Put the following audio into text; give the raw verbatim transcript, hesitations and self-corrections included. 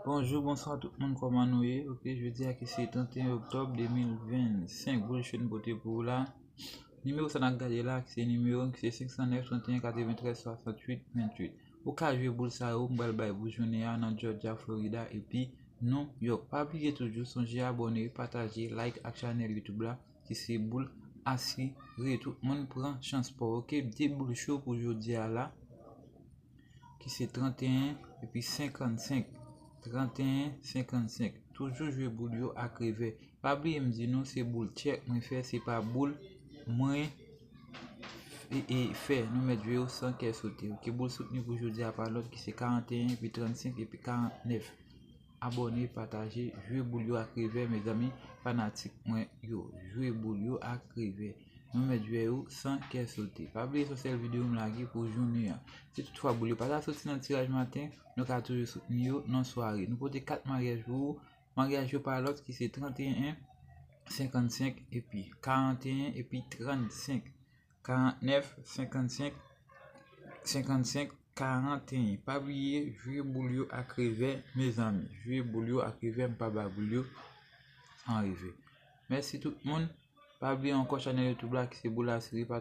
Bonjou, bonswa tout moun, kòman nou ye? Ok, jodi a ki se trannteyen oktòb de mil vennsenk, boul cho n pote pou ou la. Nimewo sa n ap gade la, ki se nimewo ki se senk san nèf, trannteyen, katreventrèz, swasanntuit, venntuit. Ou ka jwe boul sa yo, m pral bay pou jounen an nan Georgia, Florida, epi New York. Pa bliye toujou, sonje abòne, pataje, like ak chanèl YouTube la, ki se boul asire. Tout moun pran chans pa w, ok? De boul cho pou jodi a la, ki se trannteyen epi senkannsenk. Trannteyen, senkannsenk. Toujou jwe boul yo ak revè. Pa bliye m di nou se boul tchèk mwen fè, se pa boul mwen e, e fè. Nou mèt jwe yo san kè sote. Ok, boul soutni pou jodi a pa lòt ki se karannteyen epi trannsenk epi karantnèf. Abòne, pataje, jwe boul yo ak revè, mezanmi, fanatik mwen yo. Jwe boul yo ak revè. Nou mèt jwe yo san kè sote. Pa bliye se yon sèl videyo m lage pou jounen an. Si toutfwa boul yo pa ta soti nan tiraj maten, nou ka toujou soutni yo nan sware. Nou pote kat maryaj pou ou. Maryaj yo pa lòt ki se trannteyen, senkannsenk epi karannteyen epi trannsenk. Karantnèf, senkannsenk, senkannsenk, karannteyen. Pa bliye, jwe boul yo ak revè, mezanmi. Jwe boul yo ak revè, m pa ba boul yo an revè. Mèsi tout moun. Pa bliye ankò chanèl YouTube la ki se Boul Asire, pa